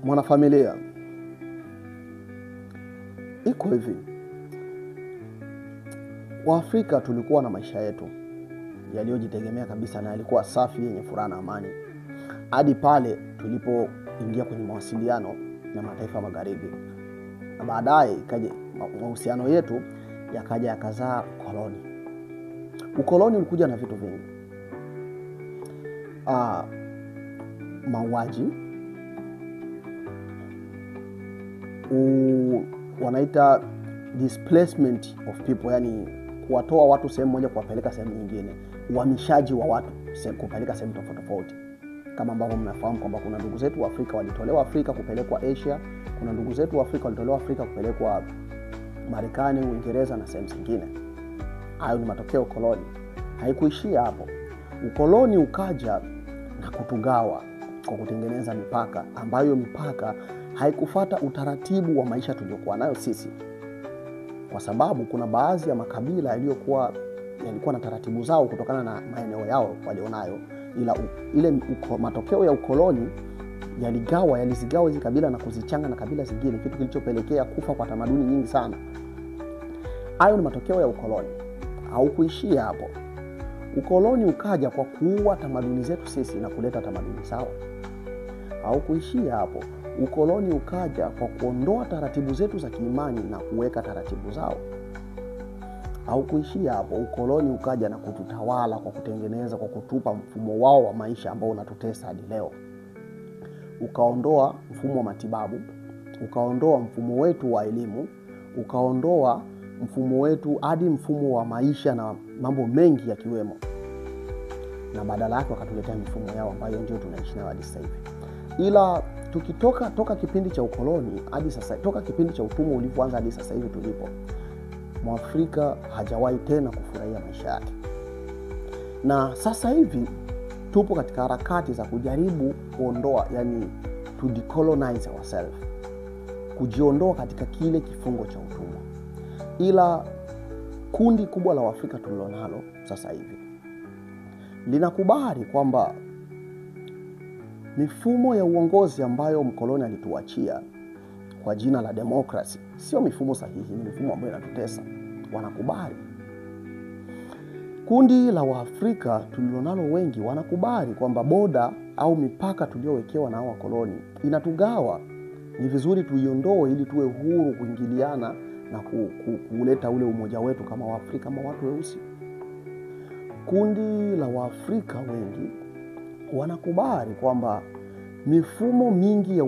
Mwanafamilia, iko hivi. Waafrika tulikuwa na maisha yetu yaliyojitegemea kabisa na yalikuwa safi, yenye furaha na amani, hadi pale tulipoingia kwenye mawasiliano na mataifa magharibi, na baadaye ikaja mahusiano yetu yakaja yakazaa koloni. Ukoloni ulikuja na vitu vingi, mauaji, wanaita displacement of people, yani kuwatoa watu sehemu moja kuwapeleka sehemu nyingine, uhamishaji wa watu kupeleka sehemu tofauti tofauti. Kama ambavyo mnafahamu kwamba kuna ndugu zetu wa Afrika walitolewa Afrika kupelekwa Asia, kuna ndugu zetu wa Afrika walitolewa Afrika kupelekwa Marekani, Uingereza na sehemu zingine. Hayo ni matokeo ukoloni. Haikuishia hapo. Ukoloni ukaja na kutugawa kwa kutengeneza mipaka ambayo mipaka haikufuata utaratibu wa maisha tuliokuwa nayo sisi, kwa sababu kuna baadhi ya makabila yalikuwa na taratibu zao kutokana na maeneo yao walionayo, ila matokeo ya ukoloni yalizigawa hizi kabila na kuzichanga na kabila zingine, kitu kilichopelekea kufa kwa tamaduni nyingi sana. Hayo ni matokeo ya ukoloni. Haukuishia hapo. Ukoloni ukaja kwa kuua tamaduni zetu sisi na kuleta tamaduni zao. Haukuishia hapo. Ukoloni ukaja kwa kuondoa taratibu zetu za kiimani na kuweka taratibu zao. Haukuishia hapo. Ukoloni ukaja na kututawala kwa kutengeneza, kwa kutupa mfumo wao wa maisha ambao unatutesa hadi leo. Ukaondoa mfumo wa matibabu, ukaondoa mfumo wetu wa elimu, ukaondoa mfumo wetu hadi mfumo wa maisha na mambo mengi yakiwemo, na badala yake wakatuletea mifumo yao ambayo ndio tunaishi nayo hadi sasa hivi. Ila tukitoka toka kipindi cha ukoloni hadi sasa, toka kipindi cha utumwa ulivyoanza hadi sasa hivi tulipo, Mwafrika hajawahi tena kufurahia maisha yake. Na sasa hivi tupo katika harakati za kujaribu kuondoa, yani to decolonize ourselves, kujiondoa katika kile kifungo cha utumwa. Ila kundi kubwa la Waafrika tulilonalo sasa hivi linakubali kwamba mifumo ya uongozi ambayo mkoloni alituachia kwa jina la demokrasi sio mifumo sahihi, ni mifumo ambayo inatutesa. Wanakubali. Kundi la Waafrika tulilonalo wengi wanakubali kwamba boda au mipaka tuliyowekewa na wakoloni inatugawa, ni vizuri tuiondoe ili tuwe huru kuingiliana na kuleta ule umoja wetu kama Waafrika, kama watu weusi. Kundi la Waafrika wengi wanakubali kwamba mifumo mingi ya